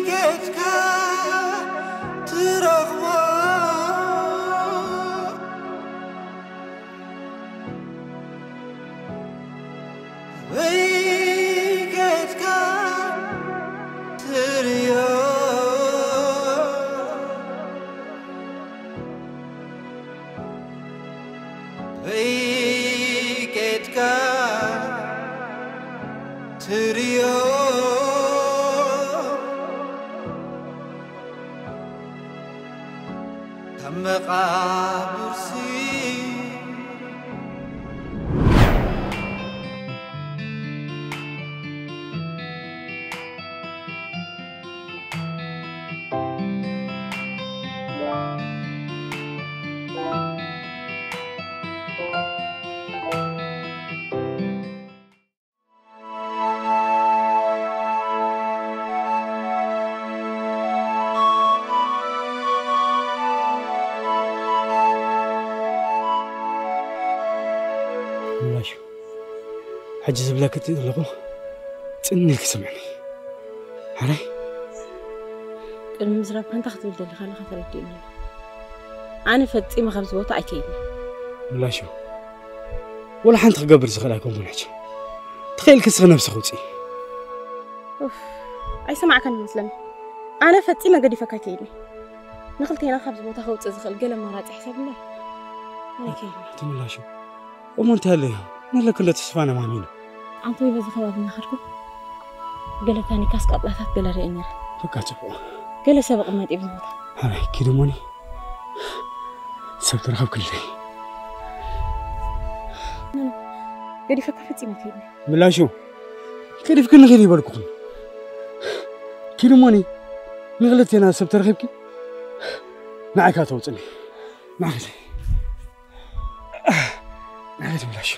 ጌትካ ትረኽቦ ወይ ጌትካ ትርእዮ ወይ ጌትካ ትርእዮ ካብ መቓብርሲ ምላሽ ሕጂ ዝብለኪ ዘለኹ ጽን ኢልኪ ስምዕኒ። ሓራይ ቅድሚ ምዝራብካ እንታይ ክትብል ደሊኻ ኣለኻ ተረዲእኒ ኣሎ። ኣነ ፈጺመ ካብዚ ቦታ ኣይከይድን። ምላሽ ወላ ሓንቲ ክገብር ዝኽእል ኣይኮንኩን። ሕጂ ተኸኢልኪ እስኺ ነብስኺ ውፅኢ። ኡፍ፣ ኣይሰማዕካን ይመስለኒ። ኣነ ፈጺመ ገዲፈካ ኣይከይድን። ንኽልቴና ካብዚ ቦታ ከውፅእ ዝኽእል ገለ ኣማራፂ ሕሰብ እምበር ኣነ ኣይከይድን። ትምላሽ እሞ እንታይ ኣሎ? ነለክሎ ተስፋ ነማሚኑ። ኣንተ ወይ በዚ ከባቢ እናኸድኩ ገለ ታኒካስ ቃጥላታት ገለ ርእየ ነይረ። በቃ ጽቡቕ። ገለ ሰብ እቕመጥ እዩ ብዝቦታ። ሓራይ ኪድሞኒ ሰብ ተረኸብክለይ። ገዲፈካ ፈጺመ ከይድኒ። ምላሹ ገዲፍክኒ ኺድ ይበልኩኹም። ኪድሞኒ ንኽልቴና ሰብ ተረኺብኪ ንዓይካ ተውፅኒ። ንዓኸ ንዓኸ ምላሹ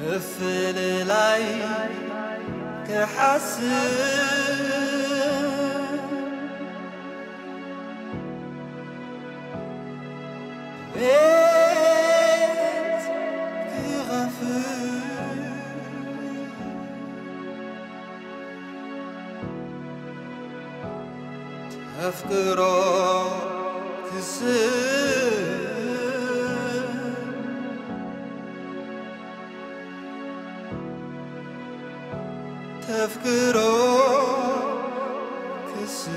ምፍልላይ ክሓስብ ቤት ክኸፍት ኣፍቅሮ ክስብ ተፍቅሮ ክስብ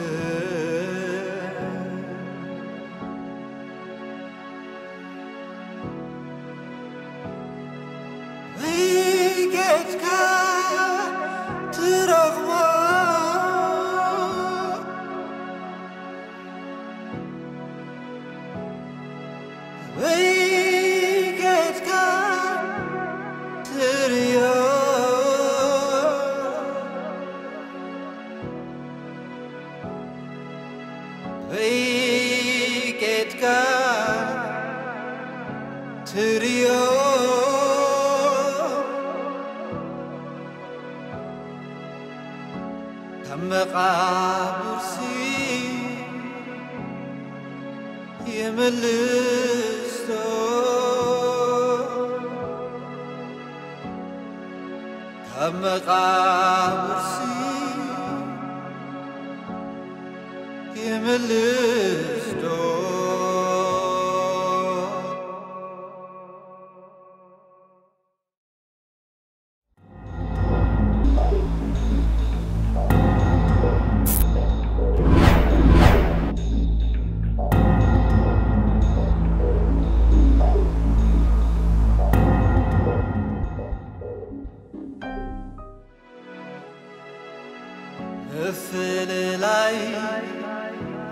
ወይ ጌትካ ትረኽቦ ወይ ጌትካ ትርእዮ ወይ ጌትካ ትርእዮ ካብ መቓብርሲ ይምልስቶ ካብ መቓብርሲ ይምልስቶ እፍልላይ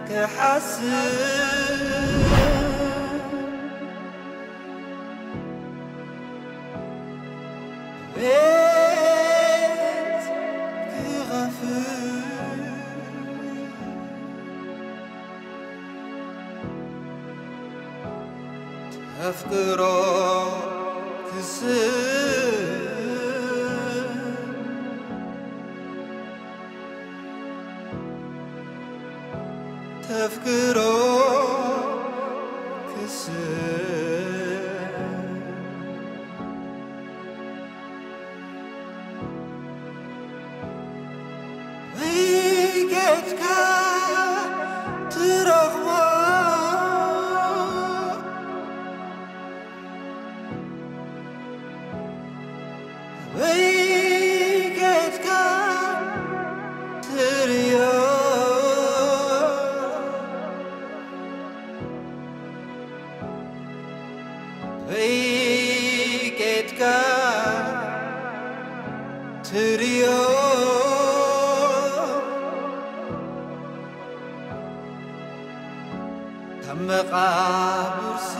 ክሓስብ ቤት ክኸፍት ኣፍቅሮ ክስብ ተፍቅሮ ክስብ ወይ ጌድካ ትረኽቦ ወይ ጌድካ ትርእዮ ወይ ጌድካ ትርእዮ ካብ መቓብርሲ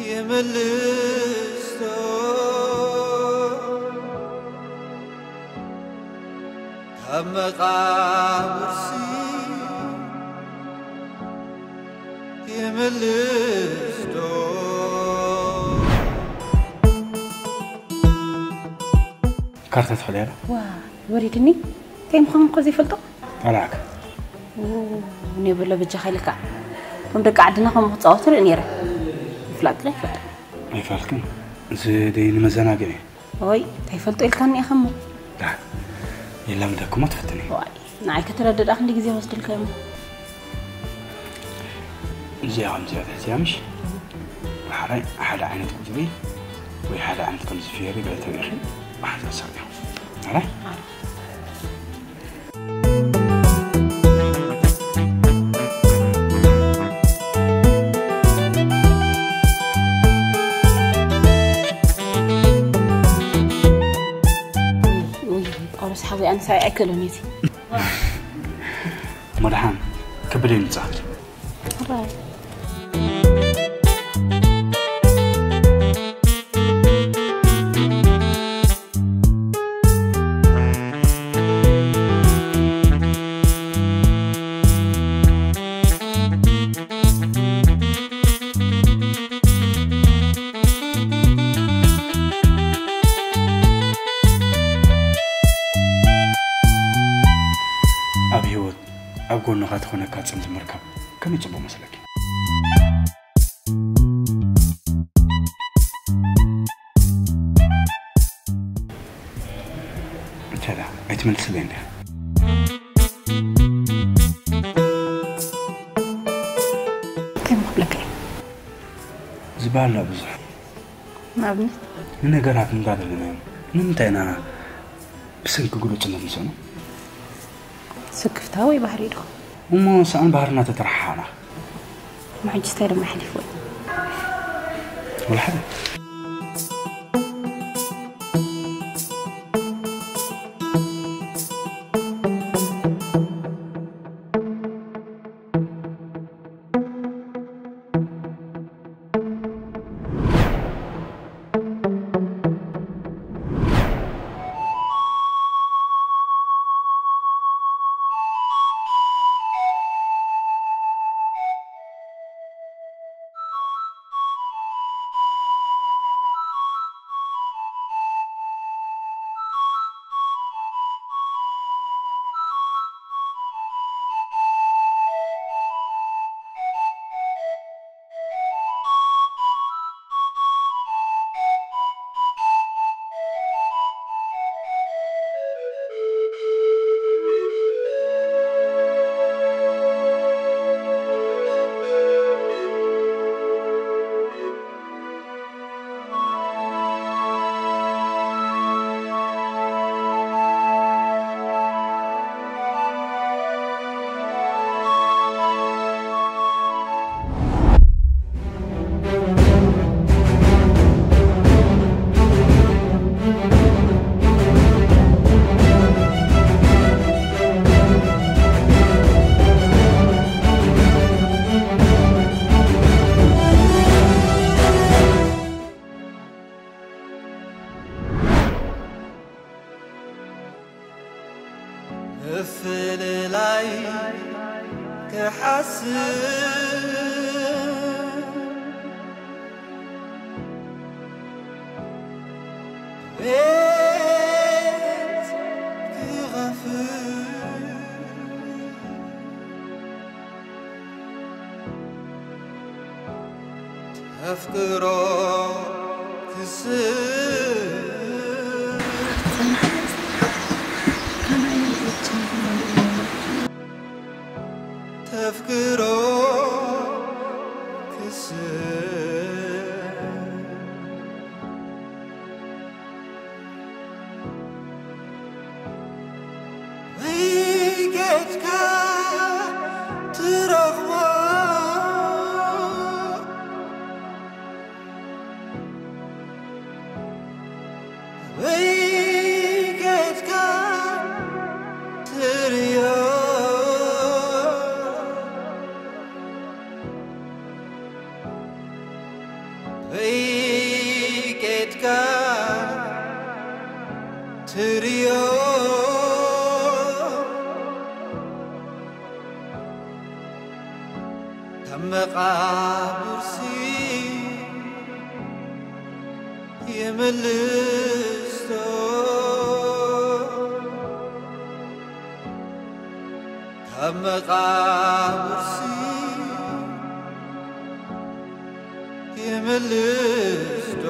ይምልስቶ ካብ መቓብርሲ ይምልስቶ ካርታ ትኽእል እያ ዶ? ዋ ወሪድኒ እንታይ ምዃኑ እኮ ዘይፈልጦ ኣላክ እኔ ብሎ ብጃኻ ኢልካ እቶም ደቂ ዓድና ከምኡ ክፃወቱ ርኢ ነይረ ምፍላጥ ግን ኣይፈልጦ ኣይፋልክን እዚ ደይ ንመዘናግዒ ወይ እንታይ ፈልጦ ኢልካኒ ኢኻ እሞ የላምደክሞ ትፍትኒ ዋይ ንዓይ ከተረድእዳ ክንዲ ግዜ ወስድልካ እሞ እዚኣ ከምዚኣ ትሕዝያ ምሽ ሓራይ ሓደ ዓይነት ቁፅሪ ወይ ሓደ ዓይነት ከምዚ ፍየሪ ብዕተቢኺ ብሓንሳብ ሰርግያ ሓራይ ጳውሎስ ሓወይ ኣነ ሰብኣይ ኣይክእሎን እዩ መድሓን ክብደይ ምጻ ኣብ ህይወት ኣብ ጎንኻ ትኾነካ ጽምዲ ምርካብ ከመይ ጽቡቕ መስለኪ? ብቻ ኣይትመልስለይ እንዲያ እንታይ ምኽብለካ እዩ ዝበሃላ ብዙሕ ንኣብነት ንነገራት እንዳደለናዮም ንምንታይ ኢና ብሰንኪ ግሉጽነት ንሰኑ ስክፍታ ወይ ባህሪ ዶ እሞ ሰኣን ባህርና ተተረሓሓና መሕጅስታይ ድማ ሓሊፍዎ ወላ ሓደ ምፍልላይ ክሓስብ ቤት ክኸፍት ኣፍቅሮ ክስብ ተፍቅሮ ክስብ ወይ ጌድካ ትረኽቦ ወይ ጌድካ ትርእዮ ወይ ጌድካ ትርእዮ ካብ መቓብርሲ ይምልስቶ ካብ መቓብርሲ ይምልስቶ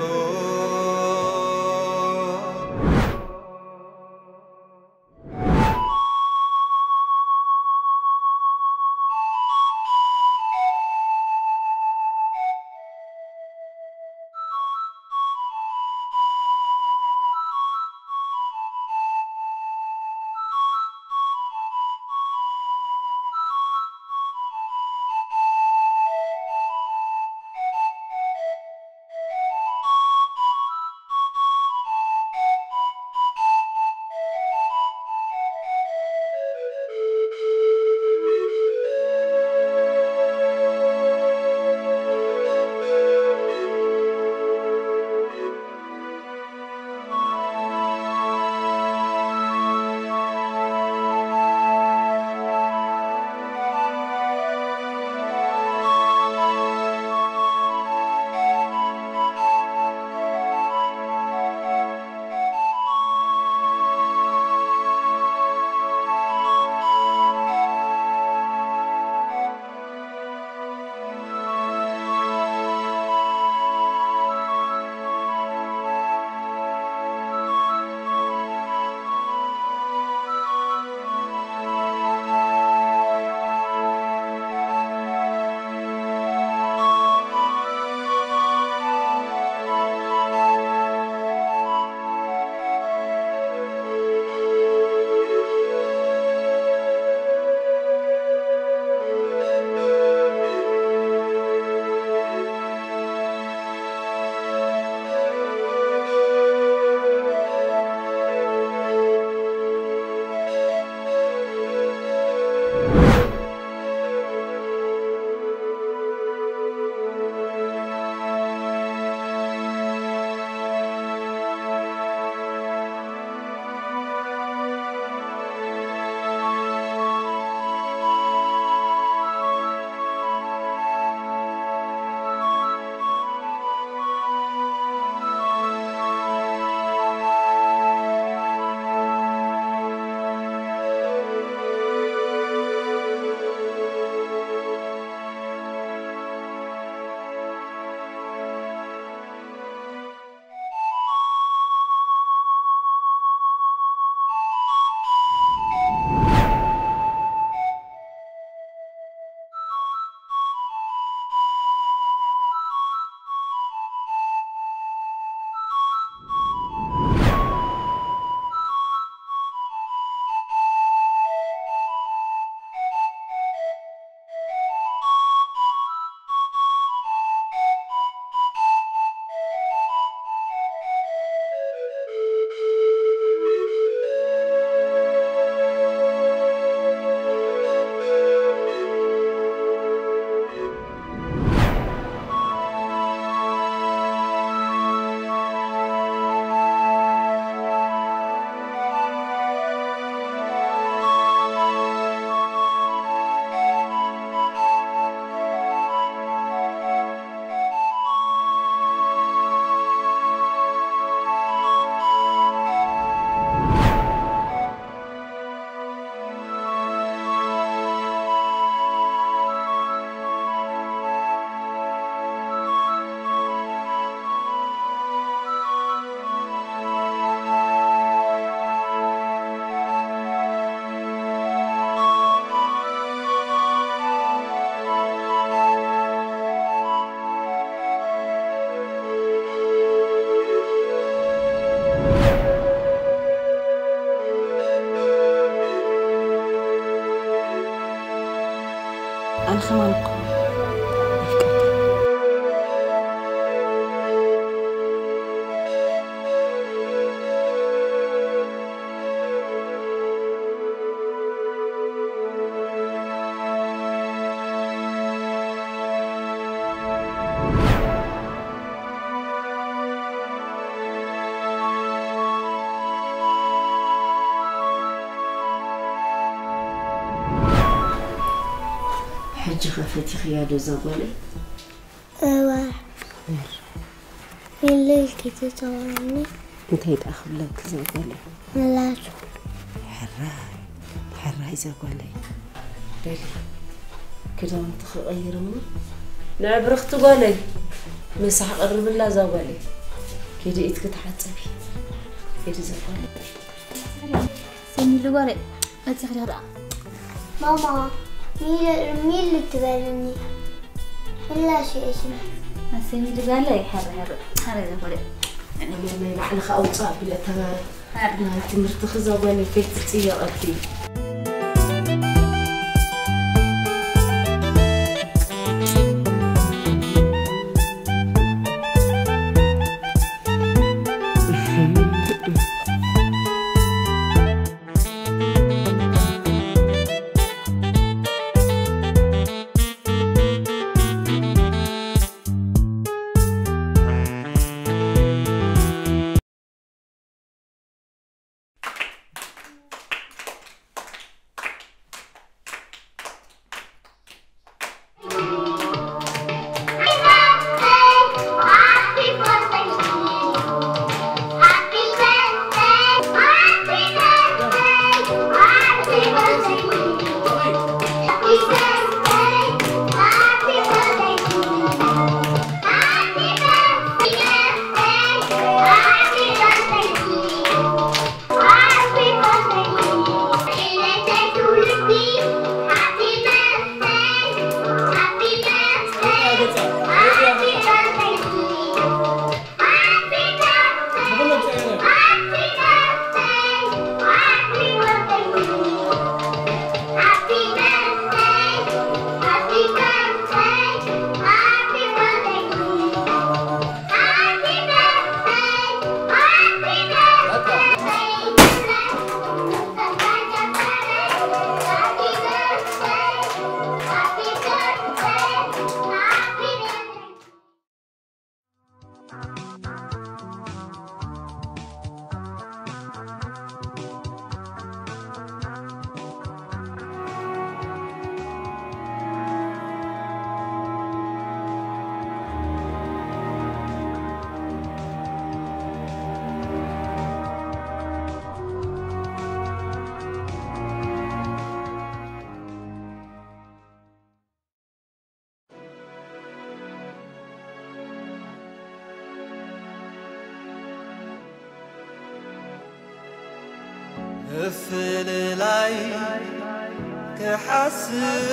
ከማን እኮ ኣፍቀርካ። ሕጂ ኸ ፈቲኽያ ዶ እዛ ጓለይ? እዋ። ሚለይ ክትተወኒ። እንታይ ደኣ ክብለኪ እዛ ጓለይ? ምላሱ። ሕራይ፣ ሕራይ እዛ ጓለይ። በሊ፣ ክዳውንቲ ክቐይር እሞ ንዕብርኽቲ ጓለይ ምሳሕ ቀርብላ እዛ ጓለይ። ኪዲ ኢድኪ ተሓጸቢ። ኪዲ እዛ ጓለይ። ሰሚሉ ጓለይ፣ መጺኺ ዲኺ ደኣ? ማማ፣ ሚል፣ ሚል ትበልኒ። ምላሽ የእስኒ። ሰሚሉ ጓለይ፣ ሕራይ፣ ሕራይ፣ ሕራይ እዛ ጓለይ። ናይ ባዕልኻ ኣውጽእ ኣብለ፣ እታ ናይ ትምህርቲ ክዛ ጓለይ ከይትጽየቐኪ። ምፍልላይ ክሓስብ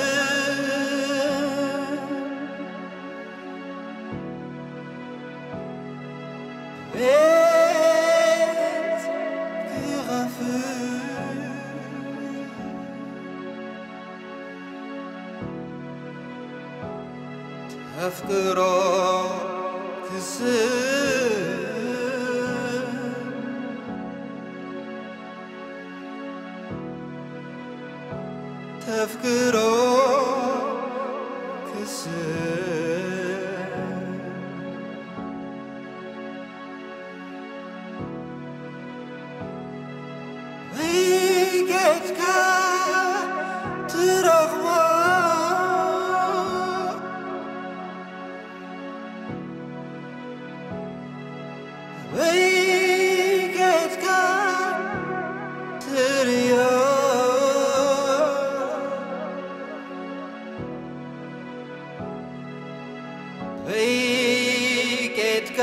ቤት ክኸፍት ኣፍቅሮ ክስብ ተፍቅሮ ክስብ ወይ ጌድካ ትረኽቦ ወይ ጌድካ ትርእዮ ወይ ጌድካ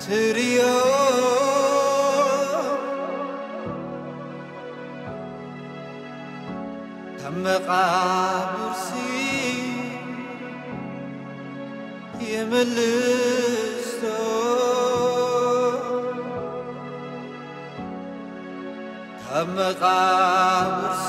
ትርእዮ ካብ መቓብርሲ ይምልስቶ ካብ መቓብርሲ